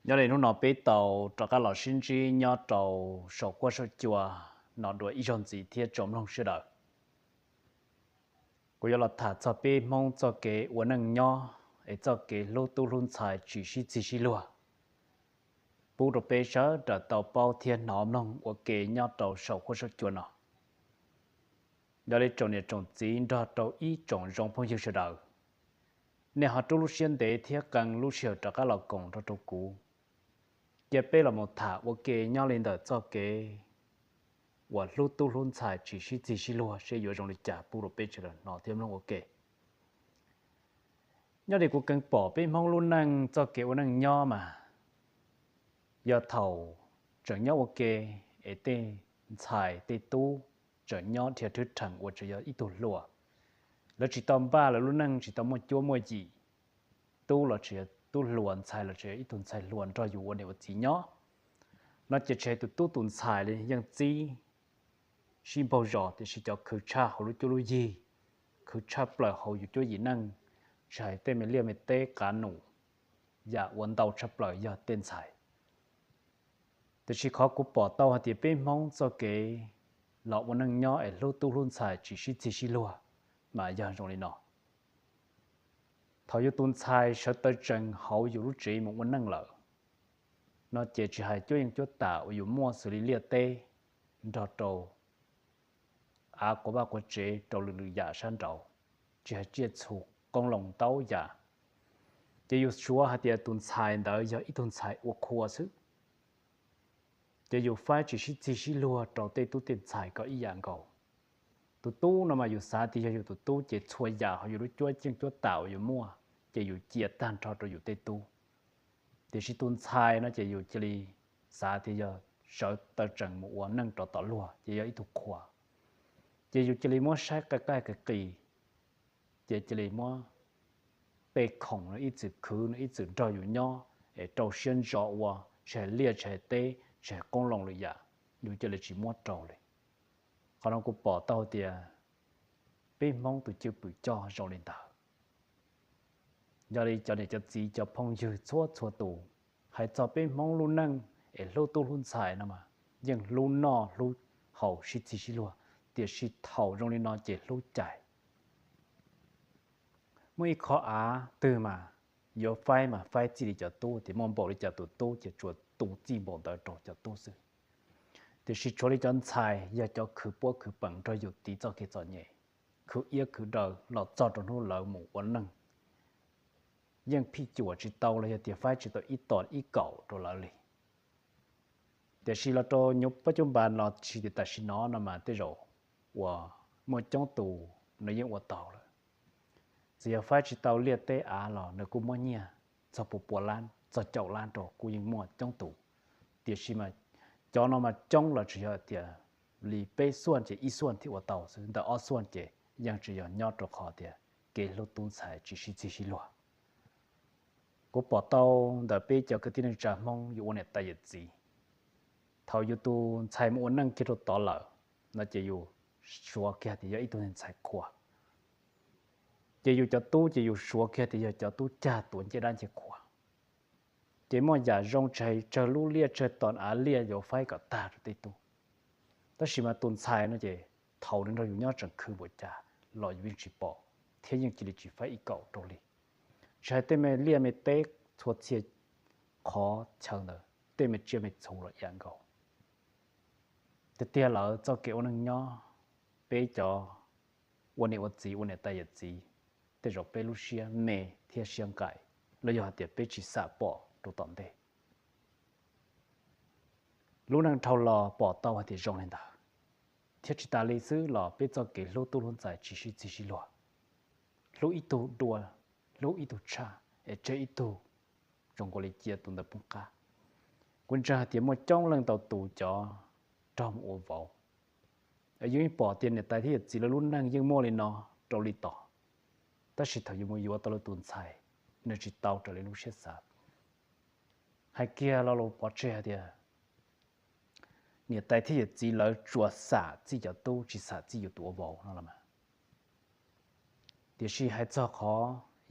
Nyob li hnub no peb tau rov qab los sib ntsib nyob rau saum huab saum cua no dua ib zaug ntxiv thiab tsoom mloog sawv daws. Kuv yuav los tham txog peb Hmoob txoj kev ua neej nyob es txoj kev hlub tub hlub ntxhais tsis sib txig sib luag pub rau peb sawv daws tau paub thiab hnov mloog ua ke nyob rau saum huab saum cua no. Yog li tsoom niam tsoom txiv nrog rau ib tsoom zoo phooj ywg sawv daws, nej ho rub lub siab ntev thiab qee lub sij hawm rov qab los koom nrog rau kuv, cia peb los mus tham ua ke nyob li ntawm txoj kev uas hlub tub hlub ntxhais tsis sib txig sib luag seb yuav zoo li cas pub rau peb sawv daws hnov thiab mloog ua ke. Nyob li kuv keev pom peb Hmoob lub neej txoj kev ua neej nyob mas, yog thaum tseem nyob ua ke es tej ntxhais tej tub tseem nyob dhia thwb rheem uas tseem yog ib tug hluas, lawv tsis tau npaj lawv lub neej tsis tau muaj cuab muaj yim, tub los tseem yog tub hluas ntxhais los tseem yog ib tug ntxhais hluas nrog yus ua niam ua txiv nyob no ces tsis hais tus tub tus ntxhais li yeej txib sib npaug zos tiam sis cov khwv tshaj hauv lub cuab lub yig, khwv tshaj plaws hauv yus cuab yim neej, tsis hais tej me liaj me teb qav num, yam uas ntau tshaj plaws yog tej ntxhais. Tiam sis qhov kuv pom tau hais tias peb Hmoob txoj kev los ua neej nyob es hlub tub hlub ntxhais tsis sib txig sib luag mas yog zoo li no. Thaum yus tus ntxhais sawv taw tsees hauv yus lub tsev mus ua neej lawm no ces tsis hais cuab yeej cuab tam uas yus muaj xws li liaj teb nrog rau av quav vaj quav tsev rau lwm lwm yam sab nraud, tsis hais tsiaj txhu qoob loo ntau yam, ces yus suav hais tias tus ntxhais ntawd yog ib tug ntxhais ua qhua xwb. Ces yus faib tsis sib txig sib luag rau tej tub tej ntxhais kom ib yam nkaus. Tus tub no mas yus xav tias yog yus tus tub ces txhua yam hauv yus lub cuab yeej cuab tam uas yus muaj ces yus cia tag nrho rau yus tej tub. Tiam sis tus ntxhais no ces yus cia li xav tias yog sawv taw tsees mus ua neej rov tom luag ces yog ib tug qhua, ces yus cia li muab saib qai qai qis qis, ces cia li muab tej khoom no ib txwm khwv no ib txwm nrog yus nyob es rau siab ntso ua, tsis hais liaj tsis hais teb tsis hais qoob loo lwm yam, yus cia li tsis muab rau li. Qhov no kuv pom tau tias peb Hmoob tus cwj pwm coj zoo li ntawd. Yog li cov niam cov txiv cov phooj ywg txhua txhua tus, hais txog peb Hmoob lub neej es hlub tub hlub ntxhais no mas yeej hlub noj hlub haus sib txig sib luag, tiam sis thaum zoo li no ces hlub cais. Muaj ib qho av twg mas yuav faib mas faib txij li cov tub tias muaj npaum li cas tus tub ces tsuas tu txij npaum ntawd rau cov tub xwb. Tiam sis tshuav li cov ntxhais yog cov khwv puab khwv peem nrog yus tiv txoj kev txom nyem, khwv iab khwv daw los txog rau hnub lawv mus ua neej, yeej phij cuam tsis tau los yog tias faib tsis tau ib tom ib kaum rau lawv li. Tiam sis los rau nyuv pob cuab npas los tsis tias tam sim no no mas tej zaum uas muaj coob tus no yeej ua tau lawm. Txawm yog faib tsis tau liaj teb av los nws kuj muab nyiaj txog pua pua lab txog caum lab rau kuj yeej muaj coob tus. Tiam sis mas cov no mas coob los tsis yog tias li peb xuaj ces ib xuaj thiaj ua tau xwb, ntawm ob xuaj ces yeej tsis yog nyob rau qhov tias kev hlub tub ntxhais tsis sib txig sib luag. Kuv pom tau ntawm peb cov kwv tij neej tsa Hmoob yus ua niam tais yawm txiv, thaum yus tus ntxhais mus ua neej kiag rau tod lawm no ces yus suav kiag tias yog ib tug ntxhais qhua, ces yus cov tub ces yus suav kiag tias yog cov tub cag tuav ncej dab ncej qhua. Ces muaj yam zoo tsis hais tsawg lub liaj tsawg tom av liaj yuav faib kom tag rau tej tub. Tab sis mas tus ntxhais no ces thaum nws nrog yus nyob tseem khwv npaum cas los yus yeej tsis pom thiab yeej cia li tsis faib ib kaum rau li. Tsis hais tej me liaj me teb txhua txhia qhov chaw ntawd tej me tsiaj me txhu los ib yam nkaus. Tiag tiag lawm txoj kev ua neej nyob, peb cov ua niam ua txiv ua niam tais yawm txiv, tej zaum peb lub siab me thiab siab nqaim, los yog hais tias peb tsis xam pom rau tom ntej. Lub neej dhau los pom tau hais tias zoo li ntawd, thiab tsis tas li xwb los peb txoj kev hlub tub hlub ntxhais tsis sib txig sib luag. Hlub ib tug dua, hlub ib tug tshaj es tseg ib tug, zoo nkaus li cia tus ntawd poob qab. Kuv ntseeg hais tias muaj coob leej ntau tus cov raug mus ua vauv. Yus yeej pom tias niam tais thiab yawm txiv lawv lub neej yeej muaj li no rau li tod, tab sis thaum yus mus yuav tau lawv tus ntxhais, nws tsis tau raws li lub siab xav. Hais kiag lo lus pov tseg hais tias niam tais thiab yawm txiv lawv tsuas xam txij cov tub tsis xam txij yus tus ua vauv no los mas. Tiam sis hais txog qhov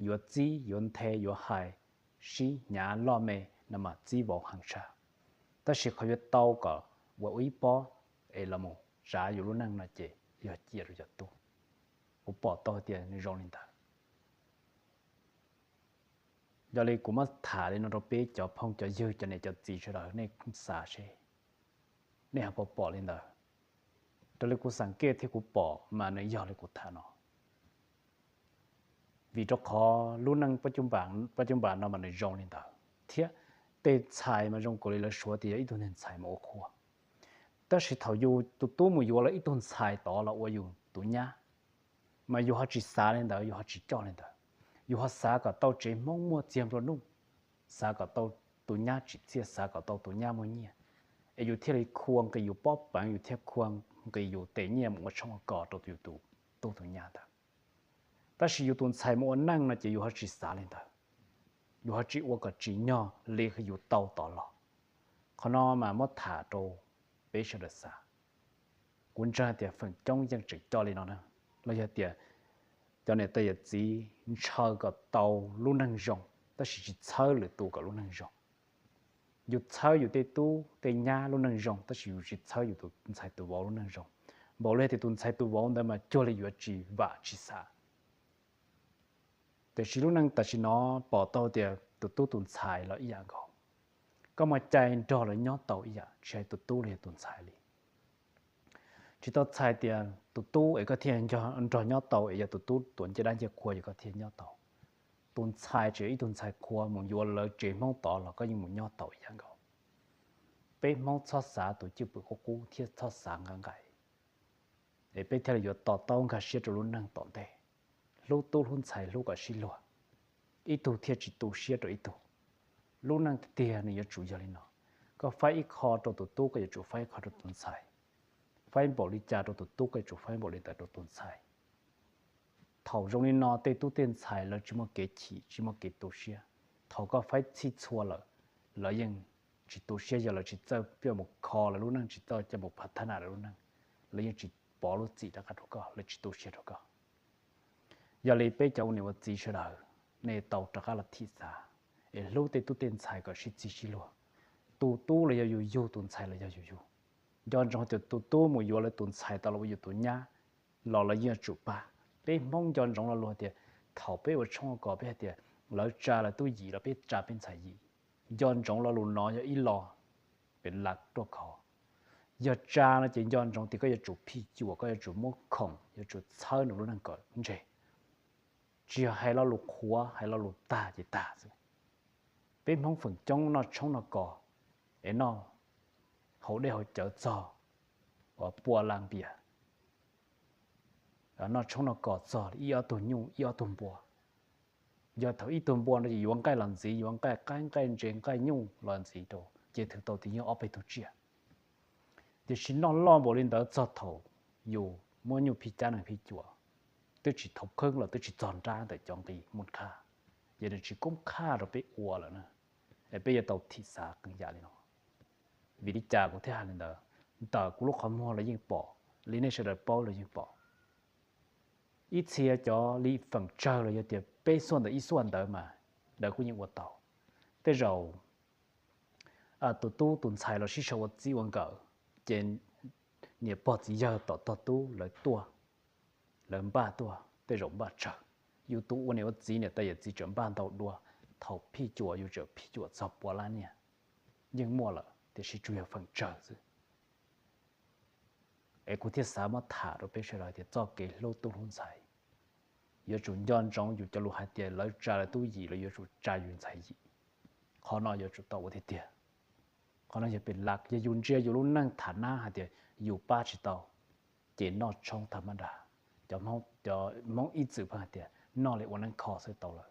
yuav txib yuav nthe yuav hais, sib hnyav loj me, no mas txib vauv heev tshaj. Tab sis qhov yuav tau kom ua ib pob es los mus tsav yus lub neej no ces yog cia rau cov tub. Kuv pom tau tias nws zoo li ntawd. Yog li kuv muab tham li no rau peb cov phooj cov ywg cov niam cov txiv sawv daws nej xav seb nej ho puas pom li ntawd. Raws li kuv xam kev thiab kuv pom mas nws yog li kuv tham no. Vim rau qhov lub neej pab cub npas no mas nws zoo li ntawd thiab tej ntxhais mas zoo kawg li lawv suav tias yog ib tug niag ntxhais mas ua qhua. Tab sis thaum yus tus tub mus yuav lawv ib tug ntxhais tod los ua yus tus nyab, mas yus ho tsis xav li ntawd, yus ho tsis coj li ntawd. Yus ho xav kom tau tsev Hmoob muaj txiag nplua nuj, xav kom tau tus nyab tsim txiaj, xav kom tau tus nyab muaj nyiaj, es yus thiaj li khua nqis yus pob peev, yus thiaj khua nqis yus tes nyiaj mus ua tshoob ua kos rau yus tus tub tus nyab ntawd. Tab sis yus tus ntxhais mus ua neej no ces yus ho tsis xav li ntawd, yus ho tsis ua kom tsim nyog li yus tau tod los. Qhov no mas muab tham rau peb sawv daws xav. Kuv ntseeg tias feem coob yeej tseem coj li no na, los yog tias cov niam tais yawm txiv ntshaw kom tau lub neej zoo tab sis tsis txhawb lwm tus kom lub neej zoo. Yus txhawb yus tej tub tej nyab lub neej zoo tab sis yus tsis txhawb yus tus ntxhais tus vauv lub neej zoo. Npaum li tias tus ntxhais tus vauv ntawd mas cuag li yuav tsis vam tsis xav. Tiam sis lub neej tam sim no pom tau tias tus tub tus ntxhais los ib yam nkaus. Koj muaj cai nrog lawv nyob tau ib yam, tsis hais tus tub los yog tus ntxhais li. Tsis tau txhais tias tus tub es koj thiaj nrog nyob tau es yog tus tub tuav ncej dab ncej qhua yog koj thiaj nyob tau. Tus ntxhais tsis yog ib tug ntxhais qhua mus yuav lawv tsev Hmoob tod los koj yeej mus nyob tau ib yam nkaus. Peb Hmoob txhob xav tus cwj pwm qub qub thiab txhob xav nqaij nqaij, es peb thiaj li yuav to taub nkag siab rau lub neej tom ntej. Hlub tub hlub ntxhais hlub kom sib luag, ib tug thiaj tsis tu siab rau ib tug. Lub neej tiag tiag nws yuav tsum yog li no, koj faib ib qho rau tus tub koj yuav tsum faib ib qho rau tus ntxhais, faib npaum li cas rau tus tub koj yuav tsum faib npaum li ntawd rau tus ntxhais. Thaum zoo li no tej tub tej ntxhais lawv tsis muaj kev chim tsis muaj kev tu siab. Thaum koj faib txhij txhua lawm, lawv yeej tsis tu siab yog lawv tsis txawj coj mus kho lawv lub neej, tsis txawj coj mus phav thab nam lawv lub neej, lawv yeej tsis pov lub txim rov qab rau koj, lawv tsis tu siab rau koj. Yog li peb cov ua niam ua txiv sawv daws, nej tau rov qab los thim xav es hlub tej tub tej ntxhais kom sib txig sib luag. Tus tub los yog yus yug, tus ntxhais los yog yus yug. Nco ntsoov tias tus tub mus yuav lawv tus ntxhais tau los ua yus tus nyab los lawv yeej yuav tsum pab. Peb Hmoob nco ntsoov lo lus tias thaum peb ua tshoob ua kos peb hais tias lawv tsa lawv tub yim los peb tsa peb ntxhais yim. Nco ntsoov lo lus no yog ib lo pem lav ruaj khov. Yog tsa no ces nco ntsoov tias koj yuav tsum phij cuam, koj yuav tsum muab khoom, yuav tsum txhawb nws lub neej kom ntseg. Tsis yog hais lo lus qhuav, hais lo lus tag ces tag xwb. Peb Hmoob feem coob noj tshoob noj kos es noj haus dej haus cawv txog uas pua la npias, noj tshoob noj kos txog ib ob tug nyuj ib ob tug npua. Yog thaum ib tug npua no ces yuav nqaij los ntxiv, yuav nqaij qaib nqaij ntses nqaij nyuj los ntxiv rau, ces thwm tau tias yeej ob peb tug tsiaj. Tiam sis noj loj npaum li ntawd txog thaum yus muab nyuj phij cab nees phij cuam, twb tsis thaum khwb los twb tsis txog nrab ntawm cov nqi mus qhaj, ces nws tsis koob qhaj rau peb ua lawm na. Es peb yuav tau thim xav qee yam li no. Vim li cas kuv thiaj hais li ntawd? Ntawm kuv lub qhov muag los yeej pom, li nej sawv daws paub los yeej pom. Ib txhia cov li feem tsawg los yog tias peb xuaj ntawm ib xuaj ntawd mas lawv kuj yeej ua tau. Tej zaum tus tub tus ntxhais los sib sau ua txij ua nkawm, ces niam pog txiv yawg tom tog tub lawv tuaj, lawv npaj tuaj tej zaum npaj tsawg. Yus tus ua niam ua txiv niam tais yawm txiv tseem npaj ntau dua, thaum phij cuam yus tseem phij cuam txog pua lab niag, yeej muaj lawm tiam sis tsuas yog feem tsawg xwb. Es kuv thiaj xav muab tham rau peb sawv daws tias txoj kev hlub tub hlub ntxhais, yuav tsum nco ntsoov yus cov lus hais tias lawv tsa lawv tub yim los yuav tsum tsa yus ntxhais yim. Qhov no yuav tsum tau ua tiag tiag. Qhov no yog pem lav, yog yus ntsia yus lub neej tham nab hais tias yus pab tsis tau, ces noj tshoob tag mab dag. Cov Hmoob ib txwm pheej hais tias noj li ua neeb kho xwb tau lawm.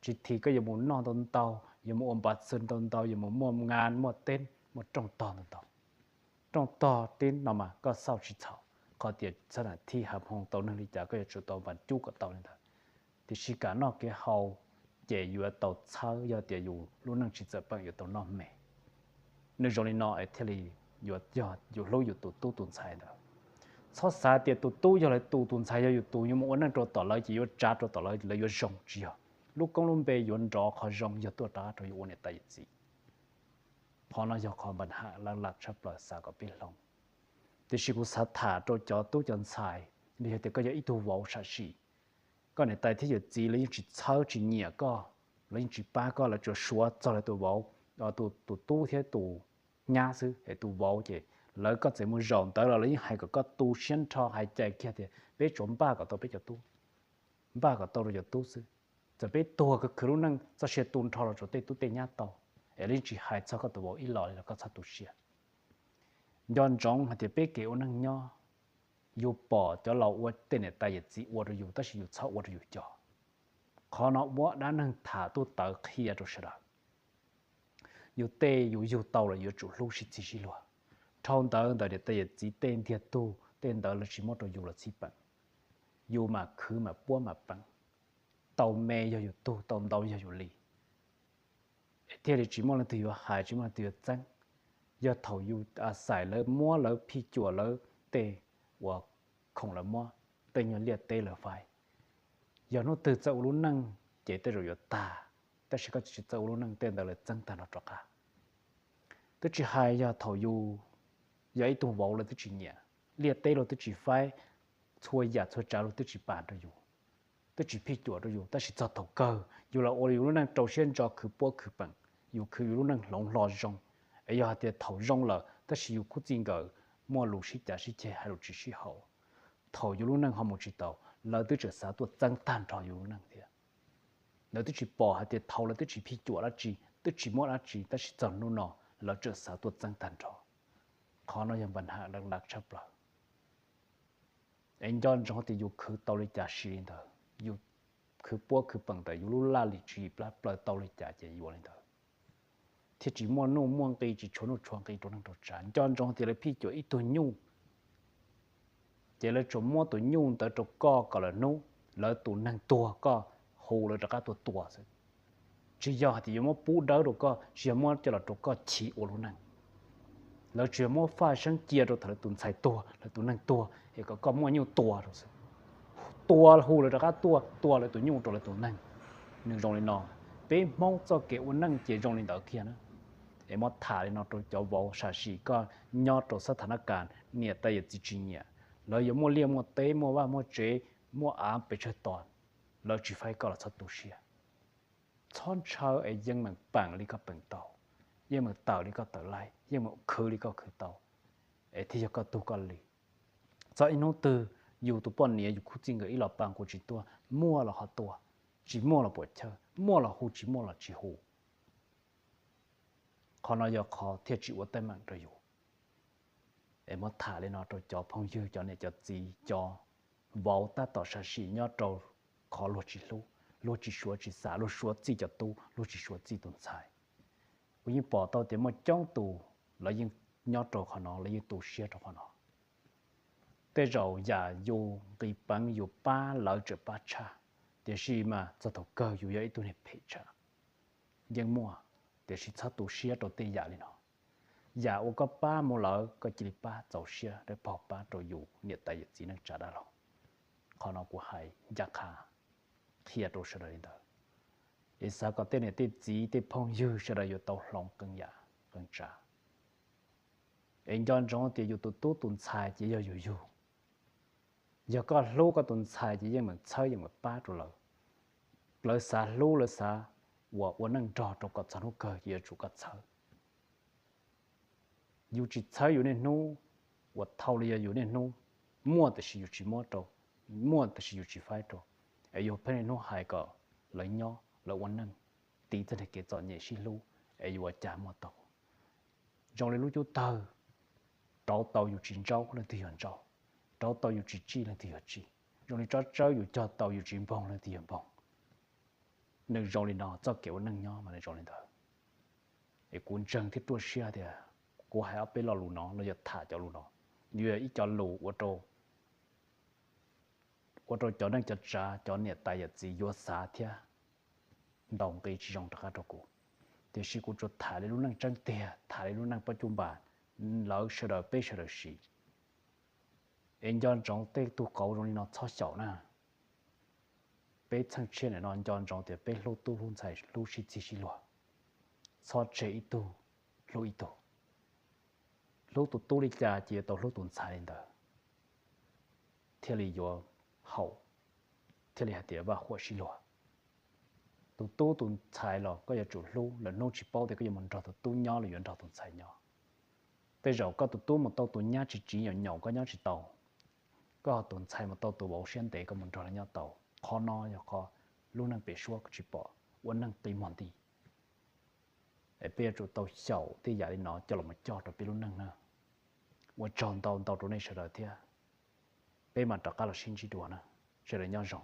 Tsis this koj yuav mus noj ntau ntau, yuav mus ua npav xwm ntau ntau, yuav mus muaj ngas muaj teb muaj rooj tog ntau ntau. Rooj tog teb no mas koj xauj tsis txhaum, qhov tias xab nam thib hav hmoo tau neeg li cas koj yuav tsum tau npas cub kom tau li ntawd. Tiam sis kev noj kev haus ces yuav tau txhawb, yog tias yus lub neej tsis txawm peem yuav tau noj me. Nws zoo li no es thiaj li yuav yog yus hlub yus tus tub tus ntxhais ntawd. Txhob xav tias tus tub yog lawv tus, tus ntxhais yog yus tus, yuav mus ua neej rau tom lawv ces yuav tsa rau tom lawv, lawv yuav zoo, tsis yog. lub koob lub npe yuav nrov qhov zoo yog tuaj rov qab rau yus ua niam tais yawm txiv. Qhov no yog qhov npa ham laj laj tshaj plaws xav kom peb hloov. Tiam sis kuv xav tham rau cov tub cov ntxhais, los yog tias koj yog ib tug vauv sam sim, koj niam tais thiab yawm txiv lawv yeej tsis txhawb tsis nyiam koj, lawv yeej tsis pab koj, lawv tsuas suav txog lawv tus vauv, tus tub thiab tus nyab xwb, es tus vauv ces lawv koj txawm mus zaum ntawd los lawv yeej hais kom koj tu siab nrho hais cai kiag tias peb tsuas npaj kom tau peb cov tub, npaj kom tau rau cov tub xwb. Txawm peb tuag kawg khwv lub neej txoj sia tu nrho los rau tej tub tej nyab tau, es lawv yeej tsis hais txog koj tus vauv ib los li los koj txhob tu siab. Nco ntsoov hais tias peb kev ua neej nyob, yus pom cov laus ua tej niam tais yawm txiv ua rau yus tab sis yus txhob ua rau yus cov. Qhov no muab dab neeg tham tuaj tawv qhia rau sawv daws. Yus tej yus yug tau los yuav tsum hlub sib txig sib luag. Dhau ntawd ntawm niam tais yawm txiv tej ntiag tug tej ntawd lawv tsis muab rau yus los txhib peem. Yus mam khwv mam puab mam peem. Tau me yog yus tug, tau ntau yog yus li, thiaj li tsis muaj leej twg yuav hais, tsis muaj leej twg yuav txeeb. Yog thaum yus xais lawv, muab lawv phij cuam lawv tej uas khoom lawv muab, tej nyuag liaj teb lawv faib, yog hnub twg txawj ua lub neej ces tej zaum yuav tag, tab sis koj tsis txawj ua lub neej tej ntawd lawv txeeb tag nrho rov qab. Twb tsis hais yog thaum yus yog ib tug vauv lawv twb tsis nyiam, liaj teb luag twb tsis faib, txhua yam txhua tsav luag twb tsis pam rau yus, twb tsis phij cuam rau yus, tab sis txog thaum kawg yus los ua yus lub neej rau siab ntso khwv puab khwv peem, yus khwv yus lub neej hloov hlo zoo. Es yog hais tias thaum zoo lawm tab sis yus khub txij nkawm muaj lus sib cav sib ceg hais lus tsis sib haum, thaum yus lub neej ho mus tsis tau, lawv twb tseem xav tuaj txeeb tag nrho yus lub neej thiab. Lawv twb tsis pom hais tias thaum lawv twb tsis phij cuam dab tsi, twb tsis muab dab tsi, tab sis txog hnub no lawv tseem xav tuaj txeeb tag nrho. Qhov no yog npa ham laj laj tshaj plaws. Es nco ntsoov tias yus khwv tau li cas siv li ntawd, yus khwv puab khwv peem ntawm yus lub laj lim tswv yim plab plaws tau li cas ces yuav li ntawd, thiaj tsis muaj nuj muaj nqi, tsis tshuav nuj tshuav nqi rau neej rau tsav. Nco ntsoov tias lawv phij cuam ib tug nyuj, ces lawv tsuas muab tus nyuj ntawd rau koj kom lawm hnub lawv tus neeg tuag koj hu lawv rov qab tuaj tua xwb. Tsis yog hais tias yuav muab pub dawb rau koj, tsis yog muab coj los rau koj chiv ua lub neej. Lawv tsuas yog muab faj seeb cia rau thaum lawv tus ntxhais tuag, lawv tus neeg tuag es kom koj muaj nyuj tua rau xwb. Tua hu lawv rov qab tuaj tua lawv tus nyuj rau lawv tus neeg. Nws zoo li no, peb Hmoob txoj kev ua neej ces zoo li ntawd kiag na. Es muab tham li no rau cov vauv sam sim koj nyob rau xab tha nab kas niam tais yawm txiv tsis nyiam, lawv yuav muaj liaj muaj teb muaj vaj muaj tsev, muaj av pes tsawg tos, lawv tsis faib koj los txhob tu siab. Txhob ntshaw es yeej meem peem li koj peem tau, yeej meem tawm li koj tawm laib, yeej meem khwv li koj khwv tau, es thiaj yog koj tug koj li. Txog ib hnub twg yus tus poj niam yus khub txij nkawm ib los pa nqus tsis tuaj, muaj los ho tua, tsis muaj los puam chawj, muaj los hu, tsis muaj los tsis hu. Qhov no yog qhov thiaj tsis ua teeb meem rau yus. Es muab tham li no rau cov phooj ywg, cov niam cov txiv, cov vauv tab tom sam sim nyob rau qhov luag tsis hlub, luag tsis suav tsis xam, luag suav txij cov tub, luag tsis suav txij tus ntxhais. Kuv yeej pom tau tias muaj coob tus lawv yeej nyob rau qhov no, lawv yeej tu siab rau qhov no. Tej zaum yam yus nqis peev yus pab lawv tseem pab tshaj, tiam sis mas txog thaum kawg yus yog ib tug niag phem tshaj. Yeej muaj, tiam sis txhob tu siab rau tej yam li no. Yam uas koj pab mus lawm koj cia li pab txaus siab dawb paug pab rau yus niam tais yawm txiv neej tsa dab laug. Qhov no kuv hais ncaj qha qhia rau sawv daws li ntawd, es xav kom tej niam tej txiv tej phooj ywg sawv daws yuav tau hloov qee yam qee tsav. Es nco ntsoov tias yus tus tub tus ntxhais ces yog yus yug. Yog koj hlub koj tus ntxhais ces yeej meem txhawb yeej meem pab rau lawv. Lawv xav hlub lawv xav uas ua neej nrog rau kom txog hnub kawg ces yuav tsum koj txhawb. Yus tsis txhawb yus niaj hnub, uas thaum li yog yus niaj hnub, muaj tiam sis yus tsis muab rau, muaj tiam sis yus tsis faib rau, es yus pheej niaj hnub hais kom lawv nyob lawv ua neej, tiv txoj niag kev txom nyem sib hlub, es yuav ua cas muaj tau. Zoo li lub cub tawg, rauv tau yus tsis ntsaub leej twg yog ntsaub, rauv tau yus tsis tsij leej twg yog tsij. Zoo li tsob tsawb yus cog tau yus tsis npoog leej twg yog npoog. Nws zoo li no, txoj kev ua neej nyob mas nws zoo li ntawd. Es kuv ntseeg thiab ruaj siab tias kuv hais ob peb lo lus no los yog tham cov lus no, nws yog ib co lus ua rau, ua rau cov neej cov tsav cov niam tais yawm txiv yuav xav thiab ntaus nqi tsis zoo rov qab rau kuv. Tiam sis kuv tsuas tham li lub neej tseeb tiag, tham li lub neej pob cub npas, lawv sawv daws peb sawv daws siv. Es nco ntsoov tej tug qauv zoo li no txhob xyaum na. Peb txheej tshiab nim no nco ntsoov tias peb hlub tub hlub ntxhais hlub sib txig sib luag, txhob tseg ib tug hlub ib tug. Hlub tus tub li cas ces yuav tau hlub tus ntxhais li ntawd, thiaj li yuav haum, thiaj li hais tias vaj huam sib luag. Tus tub tus ntxhais los koj yuav tsum hlub, lwm hnub tsis paub tias koj yuav mus nrog tus tub nyob los yuav nrog tus ntxhais nyob. Tej zaum koj tus tub mus tau tus nyab tsis tsiv nyaum nyaum koj nyob tsis tau, koj tus ntxhais mus tau tus vauv siab ntev koj mus nrog lawv nyob tau. Qhov no yog qhov lub neej pem suab koj tsis pom, ua neej qi muag nti. Es peb yuav tsum tau xyaum tej yam li no coj los cog rau peb lub neej na. Ua tsaug ntau ntau rau nej sawv daws thiab, peb mam rov qab los sib ntsib dua na. Sawv daws nyob zoo.